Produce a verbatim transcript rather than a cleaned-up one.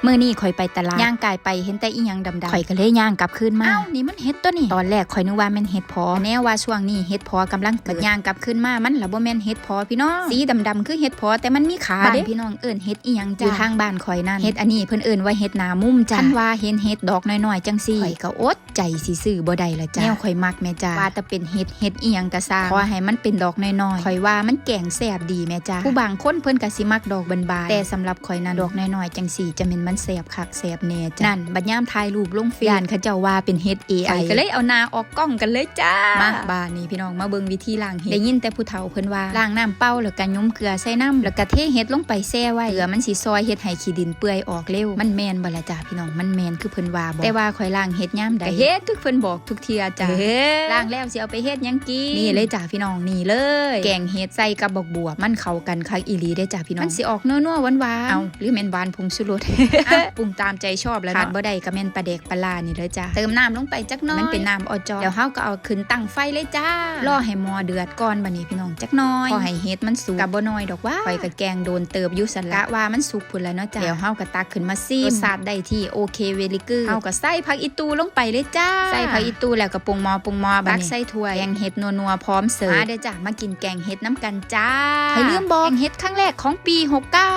มื้อนี้ข่อยไปตลาด ย่างกายไปเห็นแต่อีหยังดำๆ ข่อยก็เลยย่างกลับคืนมา อ้าว นี่มันเห็ดตัวนี้ ตอนแรกข่อยนึกว่าแม่นเห็ดเพาะ แน่ว่าช่วงนี้เห็ดเพาะกำลังเกิด บัดย่างกลับคืนมา มันละบ่แม่นเห็ดเพาะพี่น้อง สีดำๆ คือเห็ดเพาะ แต่มันมีขาเด้ บ้านพี่น้องเอิ้นเห็ดอีหยังจ้า อยู่ทางบ้านข่อยนั่น เห็ดอันนี้เพิ่นเอิ้นว่าเห็ดหน้ามุมจ้า คันว่าเห็นเห็ดดอกน้อยๆ จังซี่ ข่อยก็อดใจสิซื้อบ่ได้ละจ้า แนวข่อยมักแม่จ้า ว่าแต่เป็นเห็ด เห็ดอีหยังก็ซ่าง ขอให้มันเป็นดอกน้อยๆ ข่อยว่ามันแกงแซ่บดีแม่จ้า ผู้บางคนเพิ่นก็สิมักดอกบานๆ แต่สำหรับข่อยนั้น ดอกน้อยๆ จังซี่จะแม่นมันแซ่บคักแซ่บแน่จ้า นั่น บัดยามถ่ายรูปลงเฟซ ย่านเขาเจ้าว่าเป็นเห็ด เอไอ ข่อยก็เลยเอาหน้าออกกล้องกันเลยจ้า มา บาดนี้พี่น้องมาเบิ่งวิธีล้างเห็ด ได้ยินแต่ผู้เฒ่าเพิ่นว่า ล้างน้ำเปล่าแล้วก็หยุมเกลือใส่น้ำ แล้วก็เทเห็ดลงไปแช่ไว้ เกลือมันสิซอยเฮ็ดให้ขี้ดินเปื่อยออกเร็ว มันแม่นบ่ล่ะจ้าพี่น้อง มันแม่นคือเพิ่นว่าบ่ แต่ว่าข่อยล้างเห็ดยามใด ก็เฮ็ดคือเพิ่นบอกทุกเทื่อจ้า เฮ้ ล้างแล้วสิเอาไปเฮ็ดหยังกิน นี่เลยจ้าพี่น้อง นี่เลย แกงเห็ดใส่กับบักบวบ มันเข้ากันคักอีหลีเด้อจ้าพี่น้อง มันสิออกนัวๆ หวานๆ เอ้า หรือแม่นหวานผงชูรส อ่ะ ปรุงตามใจชอบแล้วเนาะ ขาดบ่ได้ก็แม่นปลาแดกปลาร้านี่เลยจ้า เติมน้ำลงไปจักหน่อย มันเป็นน้ำอจ แล้วเฮาก็เอาขึ้นตั้งไฟเลยจ้า รอให้หม้อเดือดก่อนบัดนี้พี่น้องจักหน่อย พอให้เห็ดมันสุก ก็บ่น้อยดอกว่า ข่อยก็แกงโดนเติบอยู่ซั่นละ กะว่ามันสุกพุ้นแล้วเนาะจ้า แล้วเฮาก็ตักขึ้นมาซิม รสชาติได้ที่ โอเค very good เฮาก็ใส่ผักอีตูลงไปเลยจ้า ใส่ผักอีตูแล้วก็ปรุงหม้อปรุงหม้อบัดนี้ ตักใส่ถ้วย แกงเห็ดนัวๆ พร้อมเสิร์ฟ มาเด้อจ้า มากินแกงเห็ดนำกันจ้า ข่อยลืมบอก แกงเห็ดครั้งแรกของปีหกเก้า